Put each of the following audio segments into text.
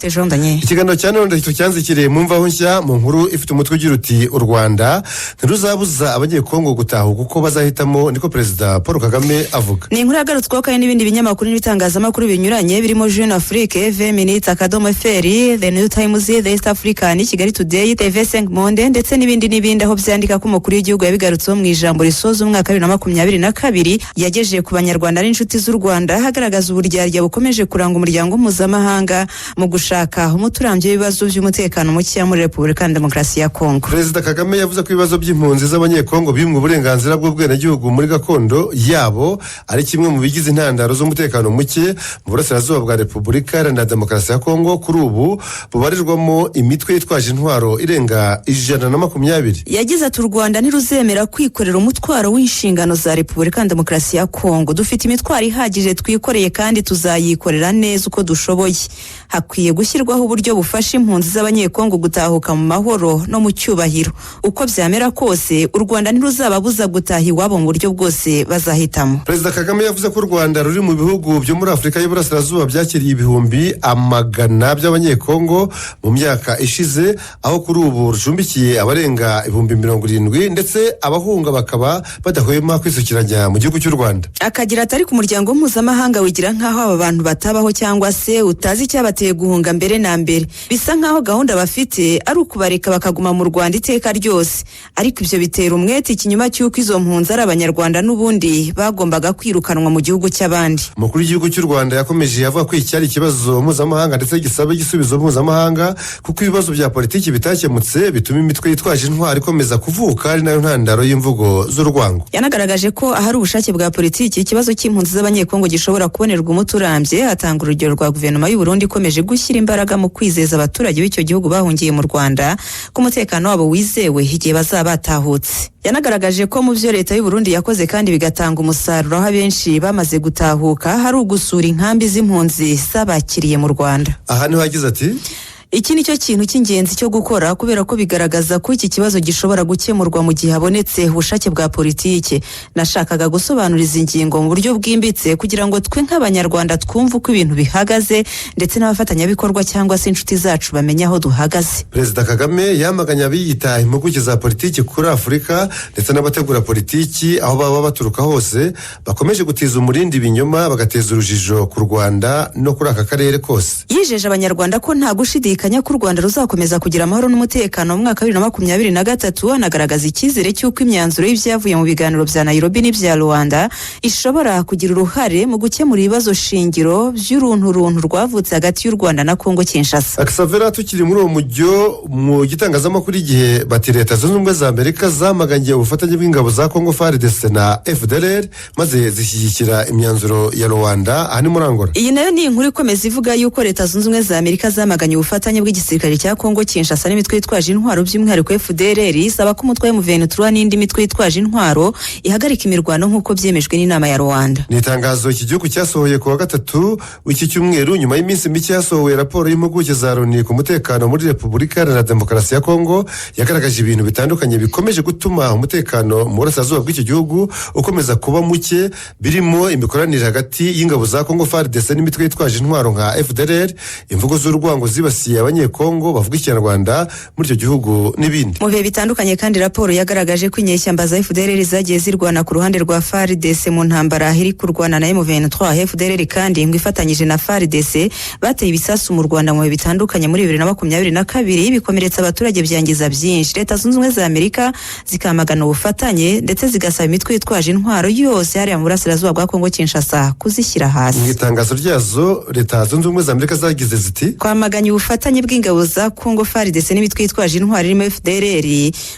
Jean Daniel. Ikiganiro cya none tucyanzikiriye mu Mvaho Nshya, mu nkuru ifite umutwe ugira uti: "U Rwanda ntiruzabuza Abanyekongo gutahuka uko bazahitamo," niko Perezida Paul Kagame avuga. Ni inkuru yagarutsweho kandi n'ibindi binyamakuru n'ibitangazamakuru binyuranye birimo Jeune Afrique, 20 Minutes akadomo fr, The New Times, The East African, Kigali Today, TV5 Monde ndetse n'ibindi n'ibindi, aho byandika ko umukuru w'igihugu yabigarutseho mu ijambo risoza umwaka wa 2022 yagejeje ku Banyarwanda n'inshuti z'u Rwanda, hagaragaza uburyarya bukomeje kuranga umuryango mpuzamahanga mu gushaka umuti urambye w'ibibazo by'umutekano mukeya muri Repubulika ya Demokarasi ya Kongo. Perezida Kagame yavuze ko ibibazo by'impunzi z'Abanyekongo bimwe uburenganzira bw'ubwenegihugu muri gakondo yabo ari kimwe mu bigize intandaro z'umutekano muke mu burasirazuba bwa Repubulika Iharanira Demokarasi ya Kongo, kuri ubu bubarirwamo imitwe yitwaje intwaro irenga 120. Yagize ati: "U Rwanda ntiruzemera kwikorera umutwaro w'inshingano za Repubulika ya Demokarasi ya Kongo. Dufite imitwaro ihagije twikoreye kandi tuzayikorera neza uko dushoboye. Hakwiye gushyirwaho uburyo bufasha impunzi z'Abanyekongo gutahuka mu mahoro no mu cyubahiro. Uko byamera kose, u Rwanda ntiruzababuza gutaha iwabo mu buryo bwose bazahitamo." Perezida Kagame yavuze ko u Rwanda ruri mu bihugu byo muri Afurika y'Iburasirazuba byakiriye ibihumbi amagana by'Abanyekongo mu myaka ishize, aho kuri ubu rucumbikiye abarenga 70,000, ndetse abahunga bakaba badahwema kwisukiranya mu gihugu cy'u Rwanda. Akagira ati: "Ariko umuryango mpuzamahanga wigira nk'aho aba bantu batabaho cyangwa se utazi icyabateye guhunga mbere na mbere. Bisa nk'aho gahunda bafite ari ukubareka bakaguma mu Rwanda iteka ryose. Ariko ibyo bitera umwete ikinyoma cy'uko izo mpunzi ari Abanyarwanda n'ubundi bagombaga kwirukanwa mu gihugu cy'abandi." Umukuru w'igihugu cy'u Rwanda yakomeje avuga ko iki ari ikibazo mpuzamahanga ndetse gisaba igisubizo mpuzamahanga, kuko ibibazo bya politiki bitakemutse bituma imitwe yitwaje intwaro ikomeza kuvuka, ari nayo ntandaro y'imvugo z'urwango. Yanagaragaje ko ahari ubushake bwa politiki, ikibazo cy'impunzi z'Abanyekongo gishobora kubonerwa umuti urambye. Atanga urugero rwa guverinoma y'u Burundi ikomeje gushyira imbaraga mu kwizeza abaturage b'icyo gihugu bahungiye mu Rwanda ko umutekano wabo wizewe igihe bazaba batahutse. Yanagaragaje ko mu byo leta y'u Burundi yakoze kandi bigatanga umusaruro, aho abenshi bamaze gutahuka, hari ugusura inkambi z'impunzi z'abakiriye mu Rwanda. Aha niho yagize ati: "Iki ni cyo kintu cy'ingenzi cyo gukora, kubera ko bigaragaza ko iki kibazo gishobora gukemurwa mu gihe habonetse ubushake bwa politiki. Nashakaga gusobanura izi ngingo mu buryo bwimbitse kugira ngo twe nk'Abanyarwanda twumve uko ibintu bihagaze, ndetse n'abafatanyabikorwa cyangwa se inshuti zacu bamenye aho duhagaze." Perezida Kagame yamaganye abiyita impuguke za politiki kuri Afurika ndetse n'abategura politiki, aho baba baturuka hose, bakomeje gutiza umurindi ibinyoma, bagateza urujijo ku Rwanda no kuri aka karere kose. Yijeje Abanyarwanda ko nta gushidikanya ko u Rwanda ruzakomeza kugira amahoro n'umutekano mu mwaka wa 2023, anagaragaza icyizere cy'uko imyanzuro y'ibyavuye mu biganiro bya Nairobi n'ibya Rwanda ishobora kugira uruhare mu gukemura ibibazo shingiro by'urunturuntu rwavutse hagati y'u Rwanda na Kongo Kinshasa. Akisavera, tukiri muri uwo mujyo, mu gitangazamakuru Igihe bati: "Leta Zunze Ubumwe za Amerika zamaganye ubufatanye bw'ingabo za Kongo FARDC na FDLR, maze zishyigikira imyanzuro ya Rwanda." Aha ni muri Angola. Iyi nayo ni inkuru ikomeza ivuga yuko Leta Zunze Ubumwe za Amerika zamaganye ubufatanye bw'igisirikare cya Kongo Kinshasa n'imitwe yitwaje intwaro, by'umwihariko FDLR, isaba ko umutwe wa M23 n'indi mitwe yitwaje intwaro ihagarika imirwano nk'uko byemejwe n'inama ya Rwanda. Ni itangazo iki gihugu cyasohoye ku wa gatatu w'iki cyumweru, nyuma y'iminsi mike yasohowe raporo y'impuguke za Loni ku mutekano muri Repubulika Iharanira Demokarasi ya Kongo, yagaragaje ibintu bitandukanye bikomeje gutuma umutekano mu burasirazuba bw'iki gihugu ukomeza kuba muke, birimo imikoranire hagati y'ingabo za Kongo FARDC n'imitwe yitwaje intwaro nka FDLR, imvugo z'urwango zibasiye Abanyekongo bavuga Ikinyarwanda muri icyo gihugu n'ibindi. Mu bihe bitandukanye kandi, raporo yagaragaje ko inyeshyamba za FDLR zagiye zirwana ku ruhande rwa FARDC mu ntambara iri kurwana na M23. FDLR kandi ngo ifatanyije na FARDC bateye ibisasu mu Rwanda mu bihe bitandukanye muri 2022, bikomeretsa abaturage, byangiza byinshi. Leta Zunze Ubumwe za Amerika zikamagana ubufatanye, ndetse zigasaba imitwe yitwaje intwaro yose hariya mu burasirazuba bwa Kongo Kinshasa kuzishyira hasi. Mu itangazo ryazo, Leta Zunze Ubumwe za Amerika zagize ziti: "Twamaganye ubufatanye bw'ingabo za Kongo FARDC n'imitwe yitwaje intwaro irimo FDLR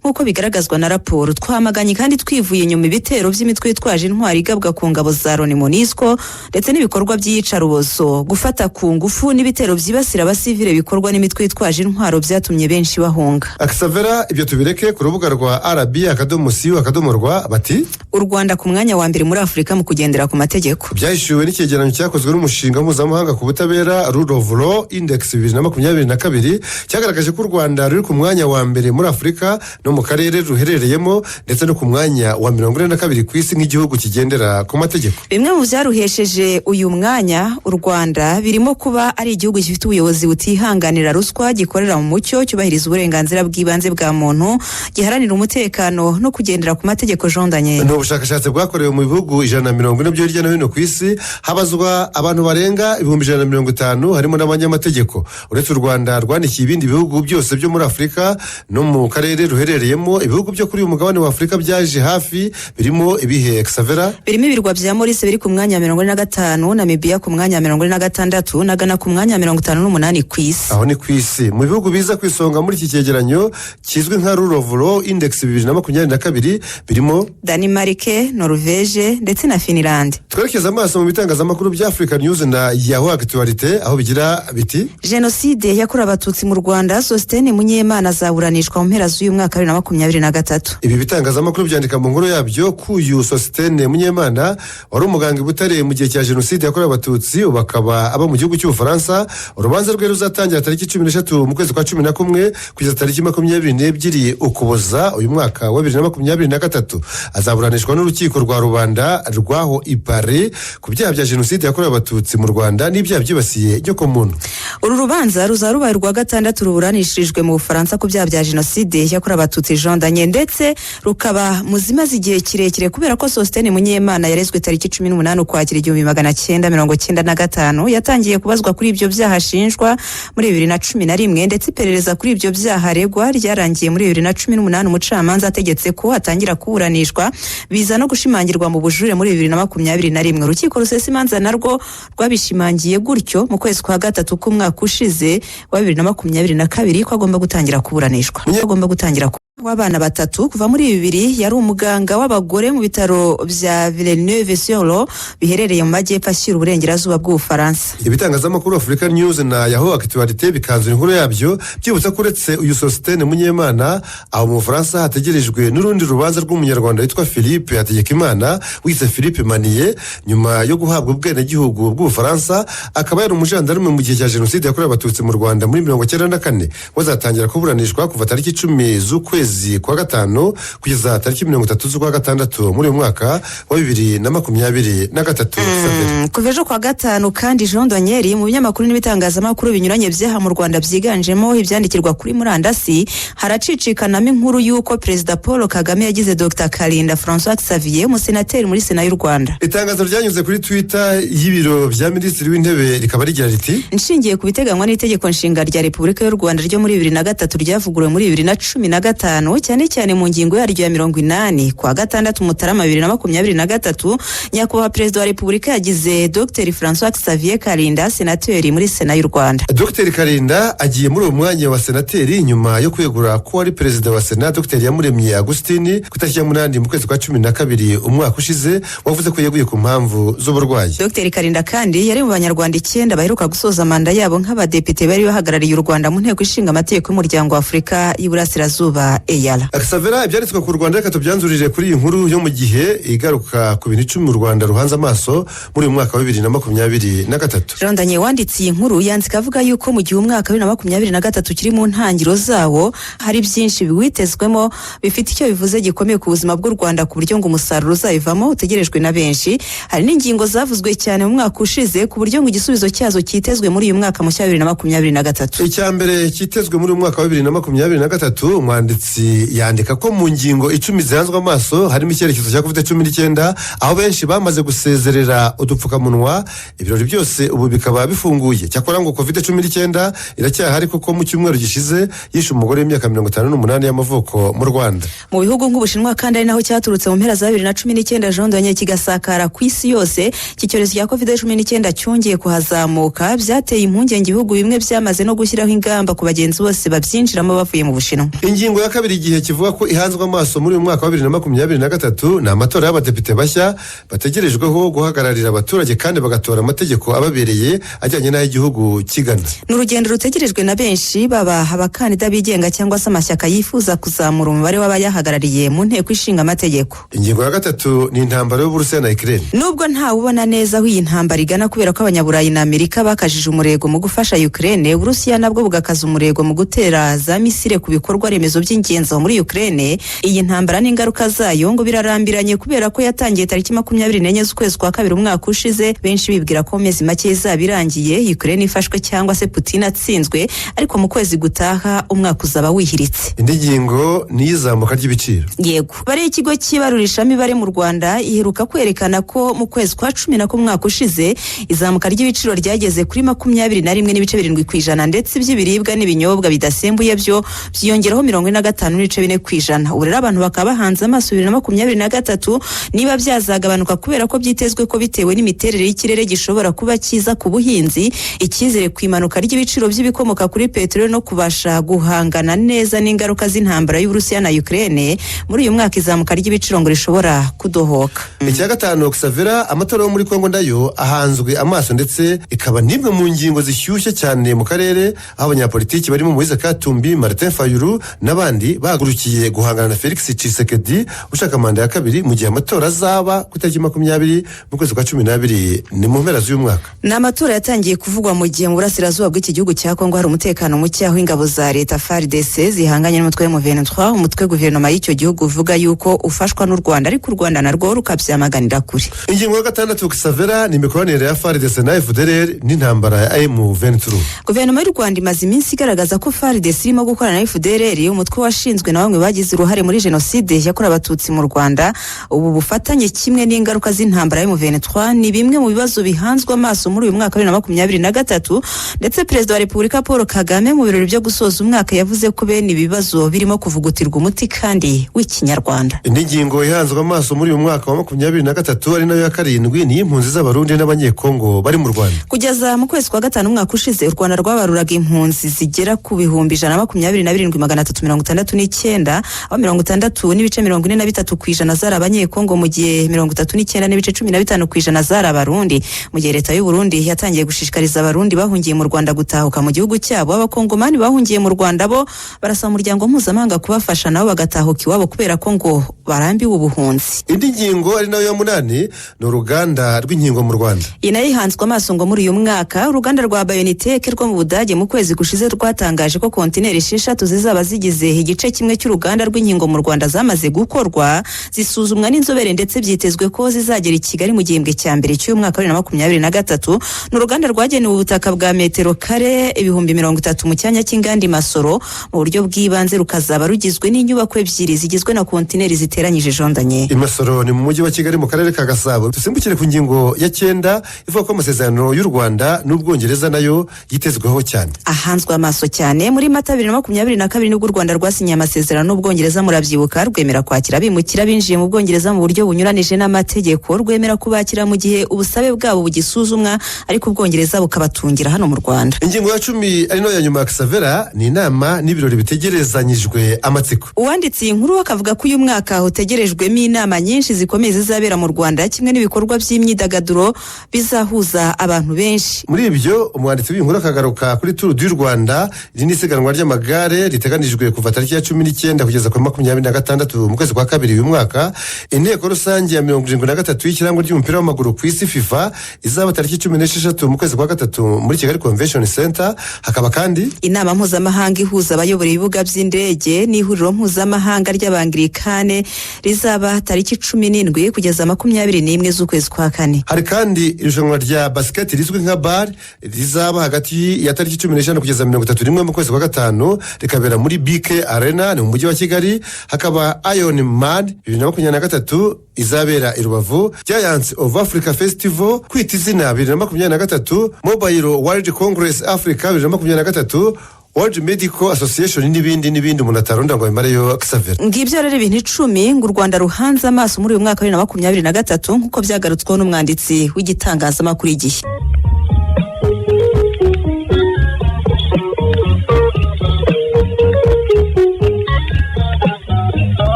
nk'uko bigaragazwa na raporo. Twamaganye kandi twivuye inyuma ibitero by'imitwe yitwaje intwaro igabwa ku ngabo za Loni MONUSCO, ndetse n'ibikorwa by'iyicarubozo, gufata ku ngufu n'ibitero byibasira abasivile bikorwa n'imitwe yitwaje intwaro byatumye benshi bahunga." Akisavera, ibyo tubireke. Ku rubuga rwa rb.cu.rwa bati: "U Rwanda ku mwanya wa mbere muri Afurika mu kugendera ku mategeko." Byahishuwe n'icyegeranyo cyakozwe n'umushinga mpuzamahanga ku butabera, Rule of Law Index 2024. 2022 cyagaragaje ko u Rwanda ruri ku mwanya wa mbere muri Afurika no mu karere ruherereyemo, ndetse no ku mwanya wa 42 ku isi nk'igihugu kigendera ku mategeko. Bimwe mu byaruhesheje uyu mwanya u Rwanda birimo kuba ari igihugu gifite ubuyobozi butihanganira ruswa, gikorera mu mucyo, cyubahiriza uburenganzira bw'ibanze bwa muntu, giharanira umutekano no kugendera ku mategeko. Jean Daniel. Ni ubushakashatsi bwakorewe mu bihugu 140 byo hirya no hino ku isi, habazwa abantu barenga 150,000, harimo n'abanyamategeko. Uretse u Rwanda rwandikiye ibindi bihugu byose byo muri Afurika no mu karere ruherereyemo, ibihugu byo kuri uyu mugabane wa Afurika byaje hafi birimo ibihe, Xavera? Birimo ibirwa bya Maurice biri ku mwanya wa 45, Namibiya ku mwanya wa 46 na Ghana ku mwanya wa 58 ku isi. Aho ni ku isi. Mu bihugu biza ku isonga muri iki cyegeranyo kizwi nka Rule of Law Index 2022 birimo Denmark, Norvege ndetse na Finland. Twerekeza amaso mu bitangazamakuru bya Africa News na Yahoo Actualité, aho bigira biti: Jenoside yakorewe Abatutsi mu Rwanda, Sositene Munyemana azaburanishwa mu mpera z'uyu mwaka 2023. Ibi bitangazamakuru byandika mu nkuru yabyo ko uyu Sositene Munyemana wari umuganga i Butare mu gihe cya jenoside yakorewe Abatutsi, ubu akaba aba mu gihugu cy'Ubufaransa. Urubanza rwe ruzatangira tariki 13 mu kwezi kwa 11 kugeza tariki 22 Ukuboza uyu mwaka wa 2023. Azaburanishwa n'urukiko rwa rubanda rwaho i Paris ku byaha bya jenoside yakorewe Abatutsi mu Rwanda n'ibyaha byibasiye inyokomuntu. Uru rubanza ruzaba rubaye urwa gatandatu ruburanishirijwe mu Bufaransa ku byaha bya jenoside yakorewe Abatutsi, Jean Daniel, ndetse rukaba mu zimaze igihe kirekire, kubera ko Sositene Munyemana yarezwe tariki 18 Ukwakira 1995, yatangiye kubazwa kuri ibyo byaha ashinjwa muri 2011, ndetse iperereza kuri ibyo byaha aregwa ryarangiye muri 2018 umucamanza ategetse ko atangira kuburanishwa, biza no gushimangirwa mu bujurire muri 2021. Urukiko rusesa imanza narwo rwabishimangiye gutyo mu kwezi kwa gatatu k'umwaka ushize wa 2022 ko agomba gutangira kuburanishwa, agomba gutangira w'abana batatu. Kuva muri 2000 yari umuganga w'abagore mu bitaro bya Villeneuve-sur-Lot biherereye mu majyepfo ashyira uburengerazuba bw'Ubufaransa. Ibitangazamakuru Africa News na Yahoo Actualité bikanzura inkuru yabyo byibutsa ko uretse uyu Sositene Munyemana, aho mu Bufaransa hategerejwe n'urundi rubanza rw'Umunyarwanda witwa Philippe Hategekimana, wise Philippe Maniye nyuma yo guhabwa ubwenegihugu bw'Ubufaransa, akaba yari umujandarume mu gihe cya jenoside yakorewe Abatutsi mu Rwanda muri 94. Wazatangira kuburanishwa kuva tariki 10 z'ukwezi kwa gatanu kugeza tariki 30 z'ukwa gatandatu muri uyu mwaka wa 2023. Kuva ejo kwa gatanu kandi, Jean Daniel, mu binyamakuru n'ibitangazamakuru binyuranye byaha mu Rwanda byiganjemo ibyandikirwa kuri murandasi, haracicikanamo inkuru y'uko Perezida Paul Kagame yagize Dr Kalinda Francois Xavier umusenateri muri Sena y'u Rwanda. Itangazo ryanyuze kuri Twitter y'ibiro bya Minisitiri w'Intebe rikaba rigira riti: Nshingiye ku biteganywa n'Itegeko Nshinga rya Repubulika y'u Rwanda ryo muri 2003 ryavuguruwe muri 2015, cyane cyane mu ngingo yaryo ya 80, kwa gatandatu Mutarama 2023, Nyakubahwa Perezida wa Repubulika yagize Dr Francois Xavier Kalinda senateri muri Sena y'u Rwanda. Dr Karinda agiye muri uwo mwanya wa senateri nyuma yo kwegura ko wari perezida wa Sena, Dr Iyamuremye Agusitini, ku itariki ya 8 mu kwezi kwa 12 umwaka ushize, wavuze ko yeguye ku mpamvu z'uburwayi. Dr Karinda kandi yari mu Banyarwanda icyenda baheruka gusoza manda yabo nk'abadepite bari bahagarariye u Rwanda mu Nteko Ishinga Amategeko y'Umuryango wa Afurika y'Iburasirazuba, EALA. Xavera, ibyanditswe ku Rwanda reka tubyanzurire kuri iyi nkuru yo mu Gihe igaruka ku bintu 10 u Rwanda ruhanze amaso muri uyu mwaka wa 2023. Rondanye wanditse iyi nkuru yandika avuga yuko mu gihe umwaka wa 2023 ukiri mu ntangiriro zawo, hari byinshi biwitezwemo bifite icyo bivuze gikomeye ku buzima bw'u Rwanda, ku buryo ngo umusaruro uzabivamo utegerejwe na benshi. Hari n'ingingo zavuzwe cyane mu mwaka ushize, ku buryo ngo igisubizo cyazo cyitezwe muri uyu mwaka mushya wa 2023. Icya mbere cyitezwe muri uyu mwaka wa 2023, umwanditsi yandika ko mu ngingo 10 zihanzwe amaso harimo icyerekezo cya COVID-19, aho benshi bamaze gusezerera udupfukamunwa, ibirori byose ubu bikaba bifunguye. Cyakora ngo COVID-19 iracyahari, kuko mu cyumweru gishize yishe umugore w'imyaka 58 y'amavuko mu Rwanda. Mu bihugu nk'Ubushinwa kandi, ari naho cyaturutse mu mpera za 2019, Jean Daniel, kigasakara ku isi yose, iki cyorezo cya COVID-19 cyongeye kuhazamuka. Byateye impungenge ibihugu bimwe byamaze no gushyiraho ingamba ku bagenzi bose babyinjiramo bavuye mu Bushinwa. Ingingo ya kabiri. kabiri igihe kivuga ko ihanzwe amaso muri uyu mwaka wa 2023 ni amatora y'abadepite bashya bategerejweho guhagararira abaturage kandi bagatora amategeko ababereye ajyanye n'ay'igihugu kigana. Ni urugendo rutegerejwe na benshi, baba abakandida bigenga cyangwa se amashyaka yifuza kuzamura umubare w'abayahagarariye mu nteko ishinga amategeko. Ingingo ya gatatu ni intambara y'Uburusiya na Ukraine. Nubwo ntawe ubona neza aho iyi ntambara igana, kubera ko Abanyaburayi na Amerika bakajije umurego mu gufasha Ukraine, Uburusiya nabwo bugakaza umurego mu gutera za misile ku bikorwa remezo by'ingenzi aho muri Ukraine, iyi ntambara n'ingaruka zayo ngo birarambiranye, kubera ko yatangiye tariki 24 z'ukwezi kwa kabiri umwaka ushize, benshi bibwira ko mu mezi make izaba irangiye, Ukraine ifashwe cyangwa se Putin atsinzwe, ariko mu kwezi gutaha umwaka uzaba wihiritse. Indi ngingo ni iy'izamuka ry'ibiciro. Yego, bari ikigo cy'ibarurishamibare mu Rwanda iheruka kwerekana ko mu kwezi kwa cumi na kumwaka ushize izamuka ry'ibiciro ryageze kuri 21.7%, ndetse iby'ibiribwa n'ibinyobwa bidasembuye byo byiyongeraho 45.4%. Ubu rero abantu bakaba bahanze amaso 2023 niba byazagabanuka, kubera ko byitezwe ko bitewe n'imiterere y'ikirere gishobora kuba cyiza ku buhinzi, icyizere ku imanuka ry'ibiciro by'ibikomoka kuri peteroli no kubasha guhangana neza n'ingaruka z'intambara y'Uburusiya na Ukraine, muri uyu mwaka izamuka ry'ibiciro ngo rishobora kudohoka. Icya gatanu, Xavera, amatora yo muri Kongo nayo ahanzwe amaso, ndetse ikaba n'imwe mu ngingo zishyushye cyane mu karere, aho abanyapolitiki barimo Moise Katumbi, Martin Fayulu n'abandi bahagurukiye guhangana na Felix Tshisekedi ushaka manda ya kabiri, mu gihe amatora azaba ku itariki 20 mu kwezi kwa 12, ni mu mpera z'uyu mwaka. Ni amatora yatangiye kuvugwa mu gihe mu burasirazuba bw'iki gihugu cya Kongo hari umutekano muke, aho ingabo za leta FARDC zihanganye n'umutwe wa M23, umutwe guverinoma y'icyo gihugu uvuga yuko ufashwa n'u Rwanda, ariko u Rwanda narwo rukabyamaganira kure. Ingingo ya gatandatu, Xavera, ni imikoranire ya FARDC na FDLR n'intambara ya M23. Guverinoma y'u Rwanda imaze iminsi igaragaza ko FARDC irimo gukorana na FDLR, umutwe washinzwe na bamwe bagize uruhare muri jenoside yakorewe Abatutsi mu Rwanda. Ubu bufatanye kimwe n'ingaruka z'intambara ya M23 ni bimwe mu bibazo bihanzwe amaso muri uyu mwaka wa 2023, ndetse Perezida wa Repubulika Paul Kagame mu birori byo gusoza umwaka yavuze ko bene ibibazo birimo kuvugutirwa umuti kandi w'ikinyarwanda. Indi ngingo ihanzwe amaso muri uyu mwaka wa 23, ari nayo ya karindwi, ni iy'impunzi z'Abarundi n'Abanyekongo bari mu Rwanda. Kugeza mu kwezi kwa gatanu umwaka ushize, u Rwanda rwabaruraga impunzi zigera ku 127,369, aho 60.43% zari Abanyekongo, mu gihe 39.15% zari Abarundi. Mu gihe leta y'u Burundi yatangiye gushishikariza Abarundi bahungiye mu Rwanda gutahuka mu gihugu cyabo, Abakongomani bahungiye mu Rwanda bo barasaba umuryango mpuzamahanga kubafasha nabo bagatahuka iwabo, kubera ko ngo barambiwe ubuhunzi. Indi ngingo, ari nayo ya munani, ni uruganda rw'inkingo mu Rwanda. Iyi nayo ihanzwe amaso ngo muri uyu mwaka. Uruganda rwa BioNTech rwo mu Budage mu kwezi gushize rwatangaje ko kontineri 6 zizaba zigize igice kimwe cy'uruganda rw'inkingo mu Rwanda zamaze gukorwa, zisuzumwa n'inzobere, ndetse byitezwe ko zizagera i Kigali mu gihembwe cya mbere cy'uyu mwaka wa 2023. Ni uruganda rwagenewe ubutaka bwa metero kare 30,000 mu cyanya cy'inganda i Masoro. Mu buryo bw'ibanze rukazaba rugizwe n'inyubako ebyiri zigizwe na kontineri ziteranyije jondanye. I Masoro ni mu mujyi wa Kigali, mu karere ka Gasabo. Dusimbukire ku ngingo ya cyenda ivuga ko amasezerano y'u Rwanda n'Ubwongereza nayo yitezweho cyane. Ahanzwe amaso cyane. Muri Mata 2022 nibwo u Rwanda rwasinye amasezerano n'Ubwongereza, murabyibuka, rwemera kwakira abimukira binjiye mu Bwongereza mu buryo bunyuranije n'amategeko, rwemera kubakira mu gihe ubusabe bwabo bugisuzumwa, ariko Ubwongereza bukabatungira hano mu Rwanda. Ingingo ya 10, ari nayo ya nyuma ya Xavera, ni inama n'ibirori bitegerezanyijwe amatsiko. Uwanditse iyi nkuru akavuga ko uyu mwaka utegerejwemo inama nyinshi zikomeye zizabera mu Rwanda, kimwe n'ibikorwa by'imyidagaduro bizahuza abantu benshi. Muri ibyo, umwanditsi w'inkuru akagaruka kuri Tour du Rwanda. Iri ni isiganwa ry'amagare riteganijwe kuva tariki ya 19 kugeza kuri 26 mu kwezi kwa kabiri uyu mwaka. Inteko rusange ya 73 y'ishyirahamwe ry'umupira w'amaguru ku isi, FIFA, izaba tariki 16 mu kwezi kwa gatatu muri Kigali Convention Center. Hakaba kandi inama mpuzamahanga ihuza abayobora ibibuga by'indege n'ihuriro mpuzamahanga ry'Abangirikane rizaba tariki 17 kugeza 21 z'ukwezi kwa kane. Hari kandi irushanwa rya basiketi rizwi nka BAL rizaba hagati ya tariki 15 kugeza 31 mu kwezi kwa gatanu, rikabera muri BK Arena, ni mu mujyi wa Kigali. Hakaba Iron Man 2023 izabera i Rubavu, Giants of Africa Festival, Kwita Izina 2023, Mobile World Congress Africa 2023, World Medical Association n'ibindi n'ibindi umuntu ataronda ngo abimareyo, Xavier. Ngibyo rero ibintu 10 ngo u Rwanda ruhanze amaso muri uyu mwaka wa 2023, nk'uko byagarutsweho n'umwanditsi w'igitangazamakuru Igihe.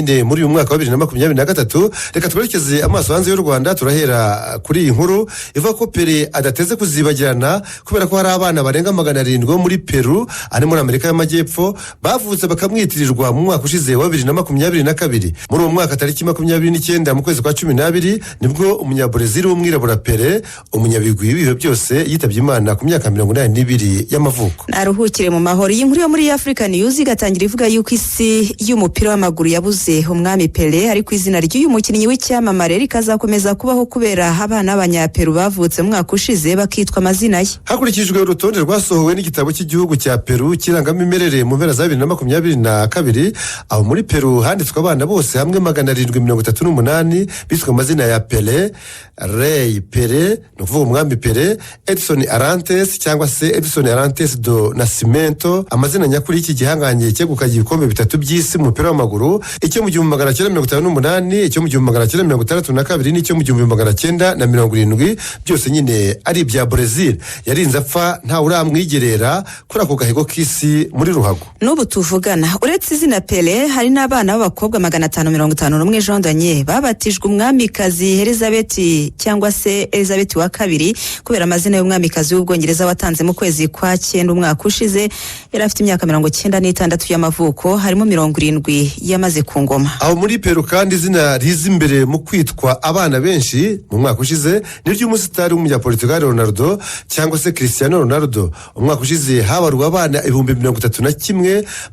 Nyine muri uyu mwaka wa 2023. Reka twerekeze amaso hanze y'u Rwanda. Turahera kuri iyi nkuru ivuga ko Pele adateze kuzibagirana, kubera ko hari abana barenga 700 bo muri Peru, ari muri Amerika y'Amajyepfo, bavutse bakamwitirirwa mu mwaka ushize wa 2022. Muri uwo mwaka, tariki 29 mu kwezi kwa 12, nibwo Umunyabrezil w'umwirabura Pele, umunyabigwi w'ibihe byose, yitabye Imana ku myaka 82 y'amavuko. Naruhukire mu mahoro. Iyi nkuru yo muri Africa News igatangira ivuga yuko isi y'umupira w'amaguru yabuze umwami Pele, ariko izina ry'uyu mukinnyi w'icyamamare rikazakomeza kubaho kubera abana b'Abanyaperu bavutse mu mwaka ushize bakitwa amazina ye. Hakurikijwe urutonde rwasohowe n'igitabo cy'igihugu cya Peru cy'irangamimerere mu mpera za 2022, aho muri Peru handitswe abana bose hamwe 738 biswe amazina ya Pele: Rey Pele, ni ukuvuga umwami Pele, Edson Arantes cyangwa se Edson Arantes do Nascimento, amazina nyakuri y'iki gihangange cyegukanye ibikombe bitatu by'isi mu mupira w'amaguru, icyo mu 1958, icyo mu 1962 n'icyo mu 1970, byose nyine ari ibya Brezil. Yarinze apfa ntawe uramwigerera kuri ako gahigo k'isi muri ruhago. N'ubu tuvugana, uretse izina Pele, hari n'abana b'abakobwa 551, Jean Daniel, babatijwe umwamikazi Elizabeth cyangwa se Elizabeth wa Kabiri, kubera amazina y'umwamikazi w'Ubwongereza watanze mu kwezi kwa cyenda umwaka ushize. Yari afite imyaka 96 y'amavuko, harimo 70 yamaze ku ngoma. Aho muri Peru kandi, izina riza imbere mu kwitwa abana benshi mu mwaka ushize ni ry'umusitari w'Umunyaportugal Ronaldo cyangwa se Cristiano Ronaldo. Umwaka ushize habaruwe abana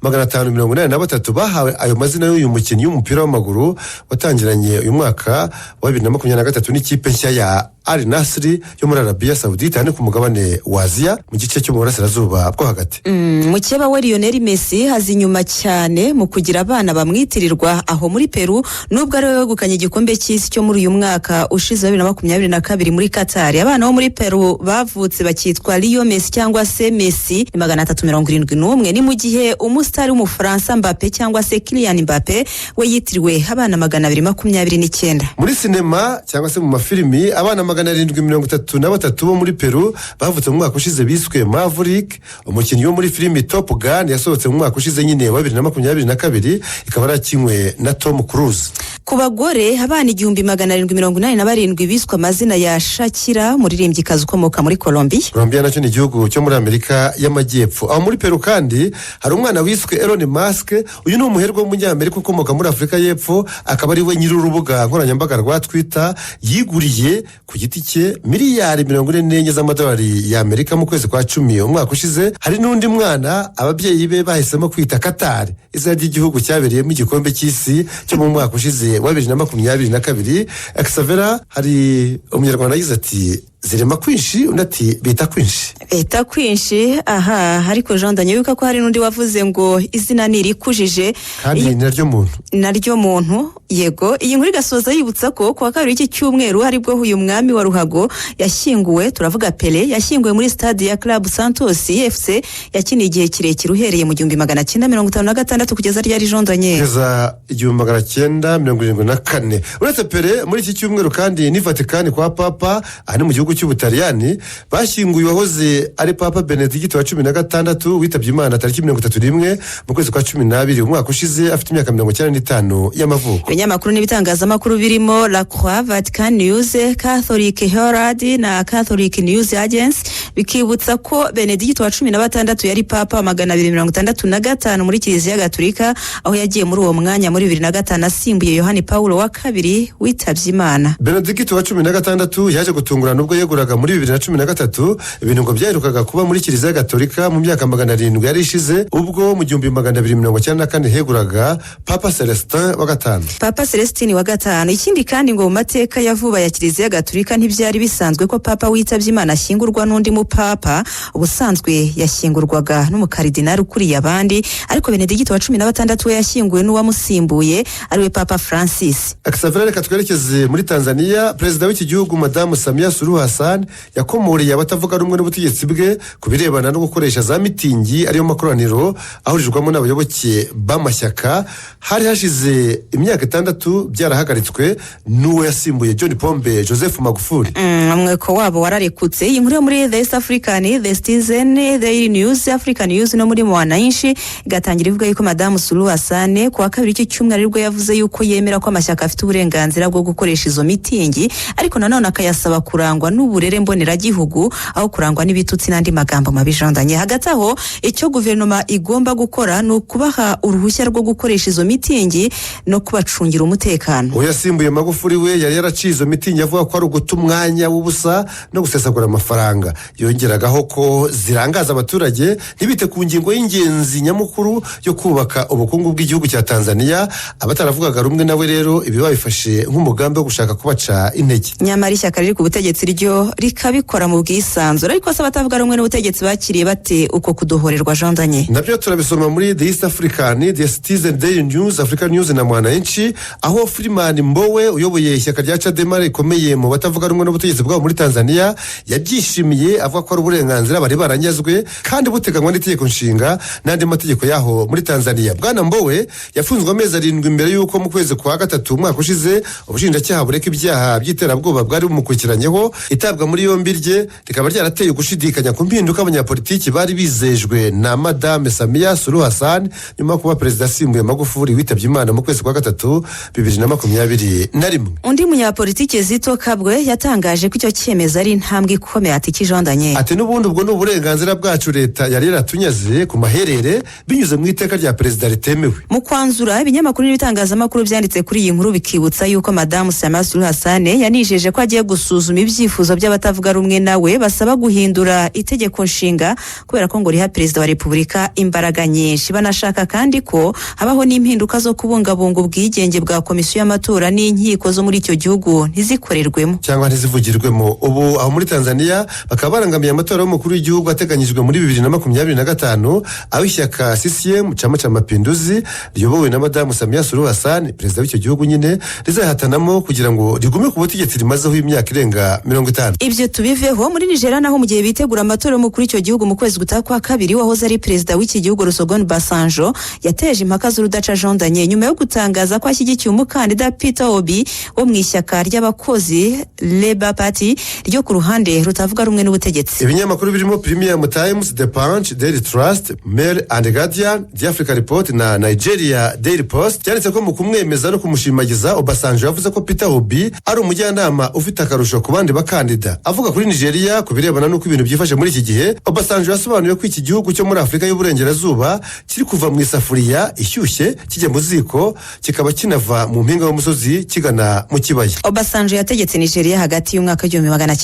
31,583 bahawe ayo mazina y'uyu mukinnyi w'umupira w'amaguru watangiranye uyu mwaka wa 2023 n'ikipe nshya ya Al Nassr yo muri Arabiya Sawudite, hano ku mugabane wa Aziya mu gice cyo mu burasirazuba bwo hagati. Mukeba we Lionel Messi haza inyuma cyane mu kugira abana bamwitirirwa aho muri Peru, nubwo ari we wegukanye igikombe cy'isi cyo muri uyu mwaka ushize wa 2022 muri Qatar. Abana bo muri Peru bavutse bakitwa Leo Messi cyangwa se Messi ni 371, ni mu gihe umusitari w'Umufaransa Mbappe cyangwa se Kylian Mbappe we yitiriwe abana 229. Muri sinema cyangwa se mu mafilimi, abana 733 bo muri Peru bavutse mu mwaka ushize biswe Maverick, umukinnyi wo muri filimi Top Gun yasohotse mu mwaka ushize nyine wa 2022, ikaba yarakinwe na Tom Cruise. Ku bagore, abana 1787 biswe amazina ya Shakira, umuririmbyikazi ukomoka muri Colombia. Colombia nacyo ni igihugu cyo muri Amerika y'Amajyepfo. Aho muri Peru kandi hari umwana wiswe Elon Musk. Uyu ni umuherwe w'Umunyamerika ukomoka muri Afurika y'Epfo, akaba ari we nyiri urubuga nkoranyambaga rwa Twitter. Yiguriye ku giti cye miliyari 44 z'amadolari y'Amerika mu kwezi kwa cumi umwaka ushize. Hari n'undi mwana ababyeyi be bahisemo kwita Katari, izina ry'igihugu cyabereyemo igikombe cy'isi cyo mu mwaka ushize wa 2022. Xavera, hari Umunyarwanda yagize ati: "Zirema kwinshi", undi ati: "Bita kwinshi." Bita kwinshi aha. Ariko Jean Daniel, wibuka ko hari n'undi wavuze ngo izina ni irikujije. Kandi ni naryo muntu. Naryo muntu, yego. Iyi nkuru igasoza yibutsa ko kuwa kabiri w'iki cyumweru aribwo uyu mwami wa ruhago yashyinguwe, turavuga Pele, yashyinguwe muri stade ya Club Santos FC yakiniye igihe kirekire, uhereye mu 1956 kugeza ryari, Jean Daniel? Kugeza 1974. Uretse Pele, muri iki cyumweru kandi ni Vatikani kwa Papa, aha ni mu gihugu cy'Ubutaliyani, bashyinguye uwahoze ari Papa Benedigito wa 16, witabye Imana tariki 31 mu kwezi kwa 12 umwaka ushize, afite imyaka 95 y'amavuko. Ibinyamakuru n'ibitangazamakuru birimo La Croix, Vatican News, Catholic Herald na Catholic News Agency bikibutsa ko Benedigito wa 16 yari papa wa 265 muri Kiliziya Gatulika, aho yagiye muri uwo mwanya muri 2005 asimbuye Yohani Paulo wa Kabiri witabye Imana. Benedigito wa 16 yaje gutungurana ubwo yeguraga muri 2013, ibintu ngo byaherukaga kuba muri Kiliziya Gatolika mu myaka 700 yari ishize, ubwo mu 1294 heguraga Papa Celestin wa Gatanu. Papa Celestini wa Gatanu. Ikindi kandi, ngo mu mateka ya vuba ya Kiliziya Gatulika ntibyari bisanzwe ko papa witabye Imana ashyingurwa n'undi mupapa. Ubusanzwe yashyingurwaga n'umukaridinari ukuriye abandi, ariko Benedigito wa 16 we yashyinguwe n'uwamusimbuye, ariwe Papa Francis. Akisavera, reka twerekeze muri Tanzania. Perezida w'iki gihugu, Madamu Samia Suluhu Hassan, yakomoreye abatavuga rumwe n'ubutegetsi bwe ku birebana no gukoresha za mitingi, ariyo makoraniro ahurirwamo n'abayoboke b'amashyaka. Hari hashize imyaka 6 byarahagaritswe n'uwo yasimbuye, John Pombe Joseph Magufuli. Umweko wabo wararekutse. Iyi nkuru yo muri The East African, The Citizen, Daily News, African News no muri Mwananchi, igatangira ivuga yuko Madamu Suluhu Hassan ku wa kabiri w'iki cyumweru aribwo yavuze yuko yemera ko amashyaka afite uburenganzira bwo gukoresha izo mitingi, ariko nanone akayasaba kurangwa n'uburere mboneragihugu aho kurangwa n'ibitutsi n'andi magambo mabi jandanye. Hagati aho, icyo guverinoma igomba gukora ni ukubaha uruhushya rwo gukoresha izo mitingi no kubacungira umutekano. Uwo yasimbuye Magufuli we yari yaraciye izo mitingi, avuga ko ari uguta umwanya w'ubusa no gusesagura amafaranga. Yongeragaho ko zirangaza abaturage ntibite ku ngingo y'ingenzi nyamukuru yo kubaka ubukungu bw'igihugu cya Tanzania. Abataravugaga rumwe nawe rero ibi babifashe nk'umugambi wo gushaka kubaca intege. Nyamara ishyaka riri ku butegetsi ryo rikabikora mu bwisanzure. Ariko se abatavuga rumwe n'ubutegetsi bakiriye bate uko kudohorerwa, jandanye? Nabyo turabisoma muri The East African, The Citizen, Daily News, African News na Mwananchi, aho Freeman Mbowe uyoboye ishyaka rya Chadema rikomeye mu batavuga rumwe n'ubutegetsi bwabo muri Tanzania yabyishimiye, avuga ko ari uburenganzira bari baranyazwe kandi buteganywa n'itegeko nshinga n'andi mategeko yaho muri Tanzania. Bwana Mbowe yafunzwe amezi 7 mbere y'uko mu kwezi kwa gatatu umwaka ushize ubushinjacyaha bureka ibyaha by'iterabwoba bwari bumukurikiranyeho. Itabwa muri yombi rye rikaba ryarateye ugushidikanya ku mpinduka abanyapolitiki bari bizejwe na Madame Samia Suluhu Hassan nyuma yo kuba perezida asimbuye Magufuli witabye Imana mu kwezi kwa gatatu 2021. Undi munyapolitiki Zito Kabwe yatangaje ko icyo cyemezo ari intambwe ikomeye. Ati kijandanye? Ati: "N'ubundi ubwo ni uburenganzira bwacu leta yari yaratunyaze ku maherere binyuze mu iteka rya perezida ritemewe." Mu kwanzura, ibinyamakuru n'ibitangazamakuru byanditse kuri iyi nkuru bikibutsa yuko Madamu Samia Suluhu Hassan yanijeje ko agiye gusuzuma ibyifuzo by'abatavuga rumwe nawe basaba guhindura itegeko nshinga, kubera ko ngo riha perezida wa repubulika imbaraga nyinshi. Banashaka kandi ko habaho n'impinduka zo kubungabunga ubwigenge bwa komisiyo y'amatora n'inkiko zo muri icyo gihugu ntizikorerwemo cyangwa ntizivugirwemo. Ubu aho muri Tanzania bakaba barangamiye amatora y'umukuru w'igihugu ateganyijwe muri 2025, aho ishyaka CCM, Chama cha Mapinduzi, riyobowe na Madamu Samia Suluhu Hassan, perezida w'icyo gihugu nyine, rizahatanamo kugira ngo rigume ku butegetsi rimazeho imyaka irenga 50. Ibyo tubiveho. Muri Nigeria naho, mu gihe bitegura amatora y'umukuru w'icyo gihugu mu kwezi gutaha kwa kabiri, wahoze ari perezida w'iki gihugu Olusegun Obasanjo yateje impaka z'urudaca jondanye nyuma yo gutangaza ko ashyigikiye umukandida Peter Obi wo mu ishyaka ry'abakozi, Labour Party, ryo ku ruhande rutavuga rumwe n'ubutegetsi. Ibinyamakuru birimo Premium Times, The Punch, Daily Trust, Mail and Guardian, The Africa Report na Nigeria Daily Post byanditse ko mu kumwemeza no kumushimagiza, Obasanjo yavuze ko Peter Obi ari umujyanama ufite akarusho ku bandi bakandida. Avuga kuri Nigeria ku birebana n'uko ibintu byifashe muri iki gihe, Obasanjo yasobanuye ko iki gihugu cyo muri Afurika y'Uburengerazuba kiri kuva mu isafuriya ishyushye kijya mu ziko, kikaba kinava mu mpinga y'umusozi kigana mu kibaya. Obasanjo yategetse Nigeria hagati y'umwaka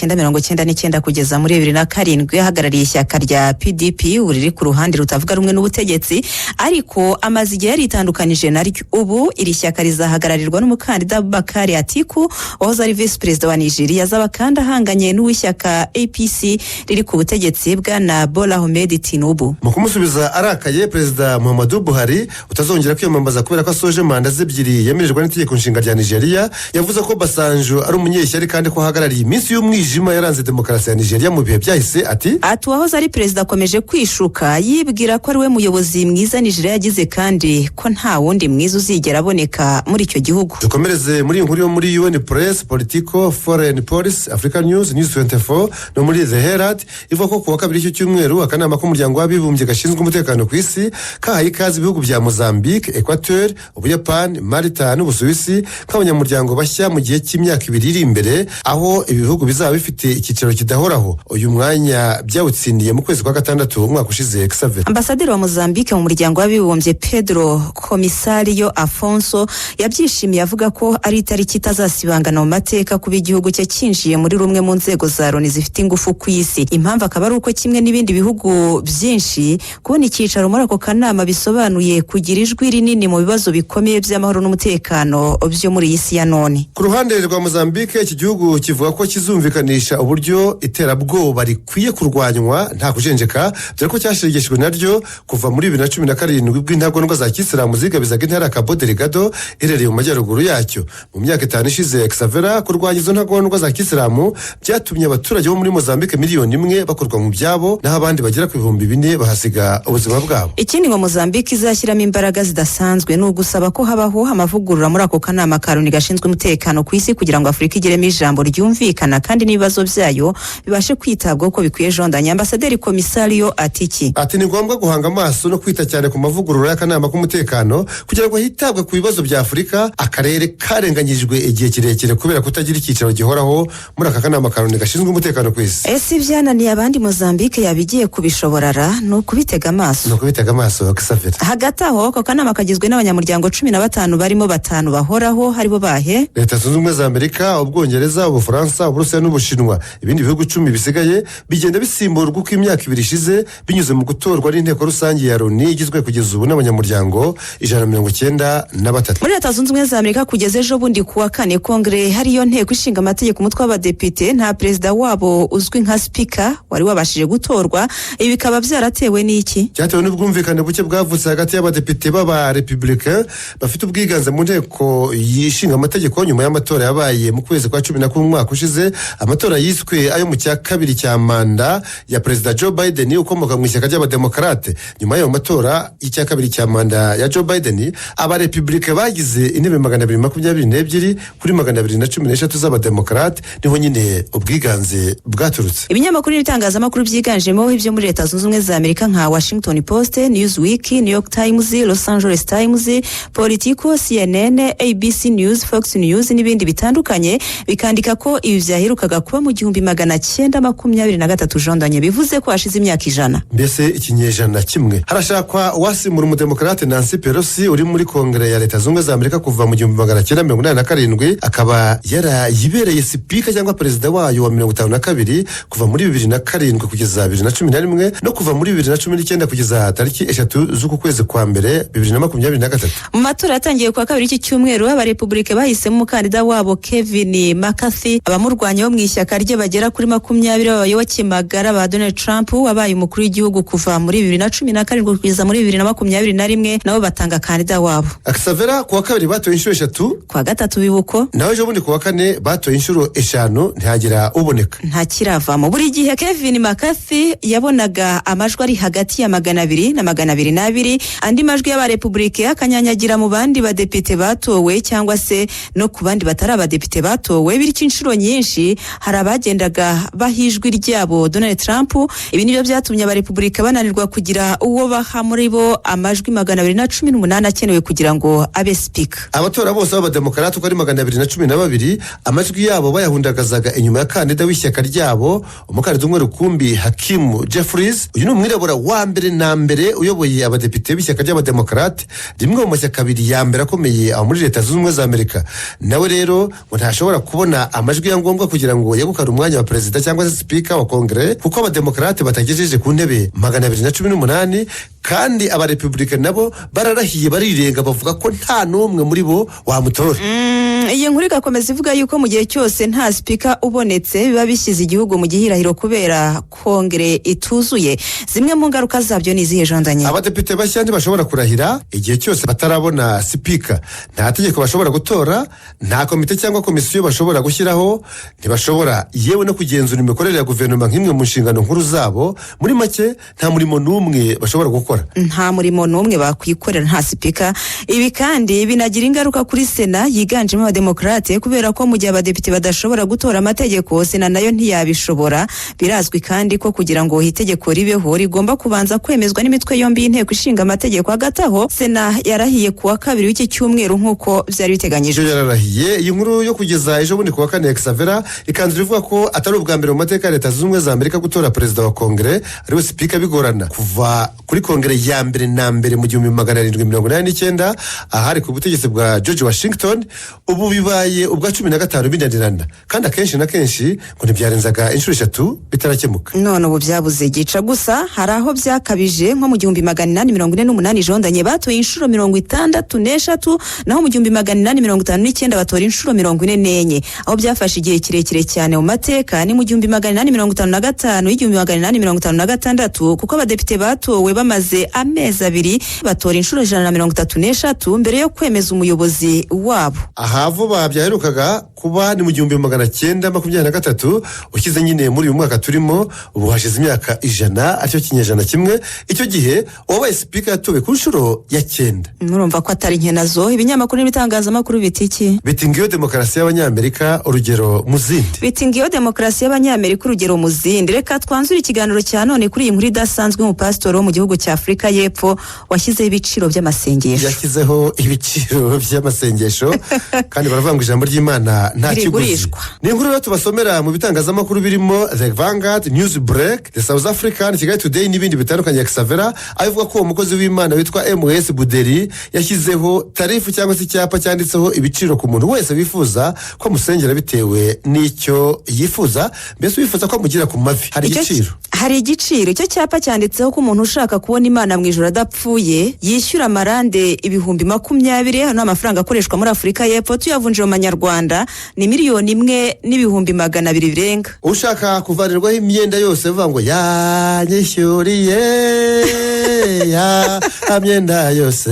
w'1999 kugeza muri 2007, ahagarariye ishyaka rya PDP, ubu riri ku ruhande rutavuga rumwe n'ubutegetsi, ariko amaze igihe yaritandukanije naryo. Ubu iri shyaka rizahagararirwa n'umukandida Abubakar Atiku wahoze ari visi perezida wa Nigeria, azaba kandi ahanganye n'uw'ishyaka APC riri ku butegetsi, bwana Bola Ahmed Tinubu. Mu kumusubiza arakaye, Perezida Muhammadu Buhari utazongera kwiyamamaza kubera ko asoje manda ze ebyiri yemererwa n'itegeko nshinga rya Nigeria, yavuze ko Obasanjo ari umunyeshyari kandi ko ahagarariye iminsi y'umwijima yaranze demokarasi ya Nigeria mu bihe byahise. Ati: Ati: "Uwahoze ari perezida akomeje kwishuka yibwira ko ari we muyobozi mwiza Nigeria yagize, kandi ko nta wundi mwiza uzigera aboneka muri icyo gihugu." Dukomereze muri iyi nkuru yo muri UN Press, Politico, Foreign Policy, Africa News, News 24 no muri The Herald, ivuga ko ku wa kabiri cy'icyo cyumweru akanama k'umuryango w'abibumbye gashinzwe umutekano ku isi kahaye ikaze ibihugu bya Mozambique, Equateur, Ubuyapani, Malta n'Ubusuwisi nk'abanyamuryango bashya mu gihe cy'imyaka 2 iri imbere, aho ibi bihugu bizaba bifite icyicaro kidahoraho. Uyu mwanya byawutsindiye mu kwezi kwa gatandatu umwaka ushize, Xavier. Ambasaderi wa Mozambique mu muryango w'abibumbye, Pedro Komisario Afonso, yabyishimiye, avuga ko ari itariki itazasibangana mu mateka kuba igihugu cye cyinjiye muri rumwe mu nzego za Loni zifite ingufu ku isi. Impamvu akaba ari uko kimwe n'ibindi bihugu byinshi, kubona icyicaro muri ako kanama bisobanuye kugira ijwi rinini mu bibazo bikomeye by'amahoro n'umutekano byo muri iyi si ya none. Ku ruhande rwa Mozambique, iki gihugu kivuga ko kizumvikanisha uburyo iterabwoba rikwiye kurwanywa nta kujenjeka, dore ko cyashegeshwe naryo kuva muri 2017 ubwo intagondwa za kisilamu zigabizaga intara ya Cabo Delgado iherereye mu majyaruguru yacyo. Mu myaka 5 ishize, Xavera, kurwanya izo ntagondwa za kisilamu byatumye abaturage bo muri Mozambique miliyoni 1 bakurwa mu byabo, naho abandi bagera ku 4000 bahasiga ubuzima bwabo. Ikindi ngo Mozambique izashyiramo imbaraga zidasanzwe ni ugusaba ko habaho amavugurura muri ako kanama ka Loni gashinzwe umutekano ku isi, kugira ngo Afurika igiremo ijambo ryumvikana kandi n'ibibazo byayo bibashe kwitabwaho. kwitabwaho uko bikwiye. Jondanye, ambasaderi Komisariyo ati iki? Ati ni ngombwa guhanga amaso no kwita cyane ku mavugurura y'akanama k'umutekano kugira ngo hitabwe ku bibazo bya Afurika, akarere karenganyijwe igihe kirekire kubera kutagira icyicaro gihoraho muri aka kanama ka Loni gashinzwe umutekano ku isi. Ese ibyananiye abandi, Mozambique yaba igiye kubishobora ra? Ni ukubitega amaso. Ni ukubitega amaso, Xavier. Hagati aho, ako kanama kagizwe n'abanyamuryango 15, barimo batanu bahoraho. Haribo bahe? Leta Zunze Ubumwe za Amerika, Ubwongereza, Ubufaransa, Uburusiya n'Ubushinwa. Ibindi bihugu 10 bisigaye bigenda bisimburwa uko imyaka 2 ishize, binyuze mu gutorwa n'inteko rusange ya Loni igizwe kugeza ubu n'abanyamuryango 193. Muri Leta Zunze Ubumwe za Amerika, kugeza ejo bundi ku wa kane, Kongere, hariyo nteko ishinga amategeko, umutwe w'abadepite, nta perezida wabo uzwi nka sipika wari wabashije gutorwa. Ibi bikaba byaratewe n'iki? Cyatewe n'ubwumvikane buke bwavutse hagati y'abadepite b'abarepublicain bafite ubwiganze mu nteko yishinga amategeko, nyuma y'amatora yabaye mu kwezi kwa 11 umwaka ushize, amatora yiswe ayo mu cya kabiri cya manda ya Perezida Joe Biden ukomoka mu ishyaka ry'Abademokarate. Nyuma y'ayo matora y'icya kabiri cya manda ya Joe Biden, abarepublicain bagize intebe 222 kuri 213 z'Abademokarate. Niho nyine ubwiganze bwaturutse. Ibinyamakuru n'ibitangazamakuru byiganjemo ibyo muri Leta Zunze Ubumwe za Amerika nka Washington Post, Newsweek, New York Times, Los Angeles Times, Politico, CNN, ABC News, Fox News n'ibindi bitandukanye bikandika ko ibi byaherukaga kuba mu 1923. Jondanye, bivuze ko hashize imyaka 100. Mbese ikinyejana kimwe. Harashakwa uwasimbura Umudemokarate Nancy Pelosi uri muri Kongere ya Leta Zunze Ubumwe za Amerika kuva mu 1987, akaba yarayibereye sipika cyangwa perezida wayo wa 52 kuva muri 2007 kugeza 2011, no kuva muri 2019 kugeza tariki 3 z'uku kwezi kwa mbere 2023. Mu matora yatangiye kuwa kabiri iki cyumweru, Abarepubulika bahisemo umukandida wabo Kevin McCarthy. Abamurwanya bo mu ishyaka rye bagera kuri 20 b'abayoboke magara ba Donald Trump wabaye umukuru w'igihugu kuva muri 2017 kugeza muri 2021, nabo batanga kandida wabo. Akisavera, ku wa kabiri batoye inshuro eshatu. Kuwa gatatu bibuko. Naho ejo bundi ku wa kane batoye inshuro eshanu, ntihagira uboneka. Ntakiravamo. Buri gihe Kevin McCarthy yabonaga amajwi ari hagati ya 200 na 202, andi majwi y'Abarepubulike akanyanyagira mu bandi badepite batowe cyangwa se no ku bandi batari abadepite batowe. Bityo inshuro nyinshi hari abagendaga baha ijwi ryabo Donald Trump. Ibi nibyo byatumye Abarepubulika bananirwa kugira uwo baha muri bo amajwi 218 akenewe kugira ngo abe sipika. Abatora bose b'Abademokarate uko ari 212, amajwi yabo bayahundagazaga inyuma ya kandida w'ishyaka ryabo, umukandida umwe rukumbi, Hakimu Jeffries. Uyu ni umwirabura wa mbere na mbere uyoboye abadepite b'ishyaka ry'Abademokarate, rimwe mu mashyaka abiri ya mbere akomeye aho muri Leta Zunze Ubumwe za Amerika. Nawe rero ngo ntashobora kubona amajwi ya ngombwa kugira ngo yegukane umwanya wa perezida cyangwa se sipika wa Kongere, kuko Abademokarate batagejeje ku ntebe 218, kandi Abarepubulika nabo bararahiye barirenga, bavuga ko nta n'umwe muri bo wamutora. Iyi nkuru igakomeza ivuga yuko mu gihe cyose nta sipika ubonetse, biba bishyize igihugu mu gihirahiro kubera Kongere ituzuye. Zimwe mu ngaruka zabyo ni izihe, Jondanye? Abadepite bashya ntibashobora kurahira igihe cyose batarabona sipika. Nta tegeko bashobora gutora, nta komite cyangwa komisiyo bashobora gushyiraho, ntibashobora yewe no kugenzura imikorere ya guverinoma nk'imwe mu nshingano nkuru zabo. Muri make, nta murimo n'umwe bashobora gukora. Nta murimo n'umwe bakwikorera nta sipika. Ibi kandi binagira ingaruka kuri Sena yiganjemo Abademokarate, kubera ko mu gihe abadepite badashobora gutora amategeko, Sena nayo ntiyabishobora. Birazwi kandi ko kugira ngo itegeko ribeho rigomba kubanza kwemezwa n'imitwe yombi y'inteko ishinga amategeko. Hagati aho, Sena yarahiye ku wa kabiri w'iki cyumweru nk'uko byari biteganyijwe. Ejo yararahiye. Iyi nkuru yo kugeza ejo bundi ku wa kane, Xavera, ikanzura ivuga ko atari ubwa mbere mu mateka ya Leta Zunze Ubumwe za Amerika gutora perezida wa Kongere, ariwe sipika, bigorana. Kuva kuri Kongere ya mbere na mbere mu 1789, ahari ku butegetsi bwa George Washington, ubu bibaye ubwa 15 binanirana, kandi akenshi na kenshi ngo ntibyarenzaga inshuro eshatu bitarakemuka. None ubu byabuze gica. Gusa hari aho byakabije, nko mu 1848, Jondanye, batoye inshuro 63, naho mu 1859 batora inshuro 44. Aho byafashe igihe kirekire cyane mu mateka ni mu 1855, 1856, kuko abadepite batowe bamaze Bamaze amezi 2 batora inshuro 133 mbere yo kwemeza umuyobozi wabo. Aha vuba byaherukaga kuba ni mu 1923, ushyize nyine muri uyu mwaka turimo, ubu hashize imyaka 100, aricyo kinyejana kimwe. Icyo gihe uwabaye sipika yatowe ku nshuro ya 9. Murumva ko atari nke nazo. Ibinyamakuru n'ibitangazamakuru biti iki? Biti ngiyo demokarasi y'Abanyamerika, urugero mu zindi. Biti ngiyo demokarasi y'Abanyamerika, urugero mu zindi. Reka twanzure ikiganiro cya none kuri iyi nkuru idasanzwe, umupasitori wo mu gihugu cya Afurika y'Epfo washyizeho ibiciro by'amasengesho. Yashyizeho ibiciro by'amasengesho, kandi baravuga ngo ijambo ry'Imana nta kiguzi. Ntirigurishwa. Ni inkuru rero tubasomera mu bitangazamakuru birimo The Vanguard, News Break, The South African, Kigali Today n'ibindi bitandukanye ya Xavera, aho ivuga ko uwo mukozi w'Imana witwa MS Buderi yashyizeho tarifu cyangwa se icyapa cyanditseho ibiciro ku muntu wese wifuza ko amusengera bitewe n'icyo yifuza, mbese wifuza ko amugira ku mavi hari igiciro. Hari igiciro. Icyo cyapa cyanditseho ko umuntu ushaka kubona Imana mu ijoro adapfuye yishyura amarande 20,000. Hano ni amafaranga akoreshwa muri Afurika y'Epfo, tuyavunje mu manyarwanda ni 1,200,000 birenga. Ushaka kuvanirwaho imyenda yose, bivuga ngo yanyishyuriye ya myenda yose,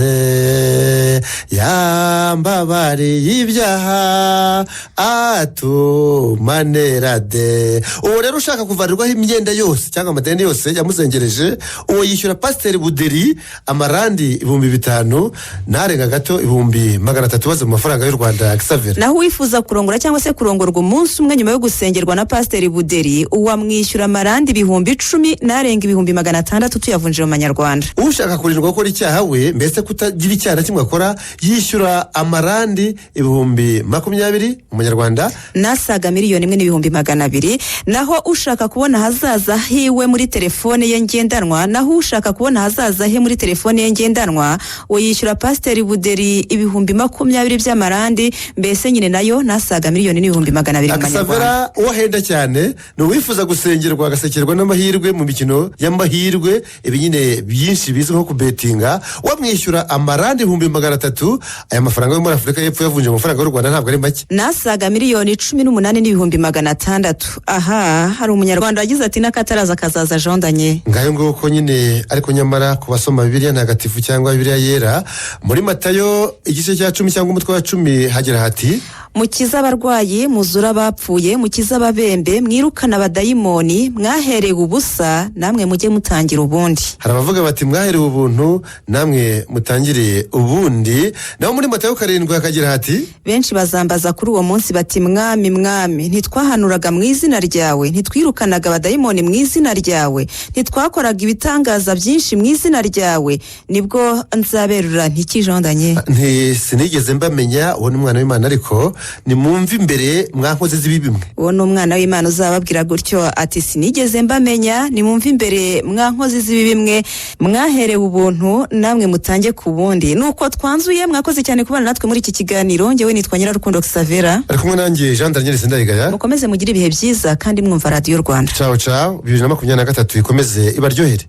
yambabariye ibyaha, atumanerade. Uwo rero ushaka kuvanirwaho imyenda yose cyangwa amadeni yose yamuzengereje, uwo yishyura pasiteri Buderi amarandi 5,000 n'arenga gato, 300,000 baze mu mafaranga y'u Rwanda, Xavera. Naho uwifuza kurongora cyangwa se kurongorwa umunsi umwe nyuma yo gusengerwa na pasiteri Buderi, uwamwishyura amarandi 10,000 n'arenga 600,000 tuyavunje mu manyarwanda. Ushaka kurindwa gukora icyaha we, mbese kutagira icyaha na kimwe akora, yishyura amarandi 20,000 mu manyarwanda. N'asaga 1,200,000. Naho ushaka kubona ahazaza hiwe muri telefone ye ngendanwa, naho ushaka kubona ahazaza he muri telefone ye ngendanwa, we yishyura pasiteri Buderi 20,000 by'amarandi, mbese nyine nayo n'asaga 1,200,000 mu manyarwanda. Akasavera, uwo ahenda cyane ni uwifuza gusengerwa agasekerwa n'amahirwe mu mikino y'amahirwe, ibi nyine byinshi bizwi nko kubetinga, wamwishyura amarandi 300,000. Aya mafaranga yo muri Afurika y'Epfo yavunje mu mafaranga y'u Rwanda ntabwo ari make. N'asaga 18,600,000. Aha hari umunyarwanda wagize ati n'akataraza kazaza, jondanye. Ngayo nguko nyine. Ariko nyamara ku basoma Bibiliya ntagatifu cyangwa Bibiliya yera, muri Matayo igice cya 10 cyangwa umutwe wa 10 hagira hati: Mukize abarwayi, muzure abapfuye, mukize ababembe, mwirukane abadayimoni. Mwaherewe ubusa, namwe mujye mutangira ubundi. Hari abavuga bati mwaherewe ubuntu, namwe mutangire ubundi. Naho muri Matayo 7 hakagira hati: Benshi bazambaza kuri uwo munsi bati mwami, mwami, ntitwahanuraga mu izina ryawe, ntitwirukanaga abadayimoni mu izina ryawe, ntitwakoraga ibitangaza byinshi mu izina ryawe? Nibwo nzaberura ntikijondanye. Nti sinigeze mbamenya, uwo ni umwana w'Imana, ariko nimwumve imbere mwankoze z'ibibi mwe. Uwo ni umwana w'Imana uzababwira gutyo ati sinigeze mbamenya, nimwumve imbere mwankozi z'ibibi mwe. Mwaherewe ubuntu, namwe mutange ku bundi. Nuko twanzuye. Mwakoze cyane kubana natwe muri iki kiganiro. Ngewe nitwa Nyirarukundo Xavera. Ari kumwe nanjye Jean Daniel Sindayigaya. Mukomeze mugire ibihe byiza kandi mwumva Radiyo Rwanda. Cawo cawo, 2023 ikomeze ibaryohere.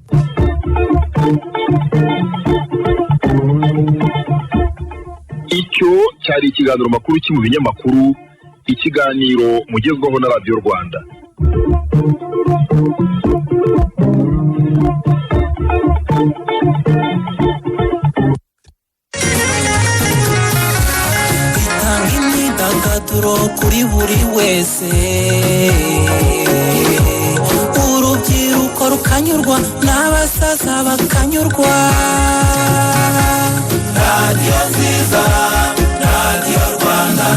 Icyo cyari ikiganiro makuru ki mu binyamakuru, ikiganiro mugezwaho na Radiyo Rwanda. Itanga imyidagaduro kuri buri wese, urubyiruko rukanyurwa n'abasaza bakanyurwa. Radiyo nziza, Radiyo Rwanda.